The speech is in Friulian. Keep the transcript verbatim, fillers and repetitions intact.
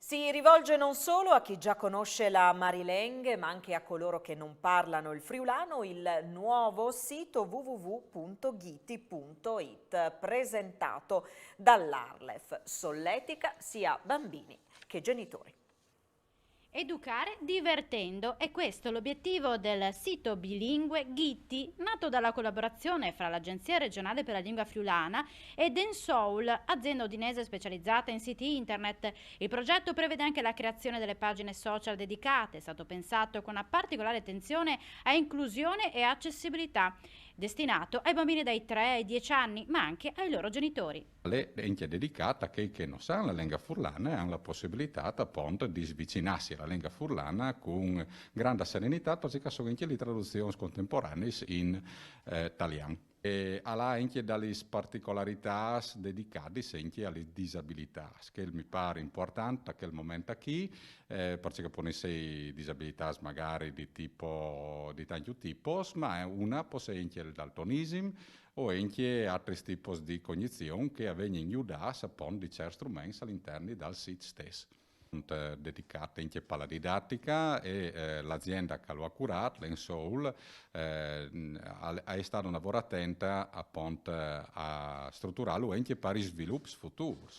Si rivolge non solo a chi già conosce la Marilenghe, ma anche a coloro che non parlano il friulano, il nuovo sito www.ghiti.it, presentato dall'ARLeF. Solletica sia bambini che genitori. Educare divertendo, è questo l'obiettivo del sito bilingue Ghiti, nato dalla collaborazione fra l'Agenzia regionale per la lingua friulana e Densoul, azienda udinese specializzata in siti internet. Il progetto prevede anche la creazione delle pagine social dedicate, è stato pensato con una particolare attenzione a inclusione e accessibilità, destinato ai bambini dai tre ai dieci anni, ma anche ai loro genitori. L'è anche dedicata a chi che non sa la lingua furlana e hanno la possibilità appunto di svicinarsi alla lingua furlana con grande serenità, perché sono anche le traduzioni contemporanee in eh, italiano. E ha anche delle particolarità dedicate anche alle disabilità, che mi pare importante a quel momento qui, eh, perché pone sei disabilità magari di tipo di tanti tipi, ma una può essere anche il daltonismo o anche altri tipi di cognizione che vengono aiutati appunto di certi strumenti all'interno del sito stesso. Dedicata anche per la didattica e eh, l'azienda che lo ha curato, l'Ensoul, eh, è stata una lavoro attenta appunto a strutturarlo anche per i sviluppi futuri.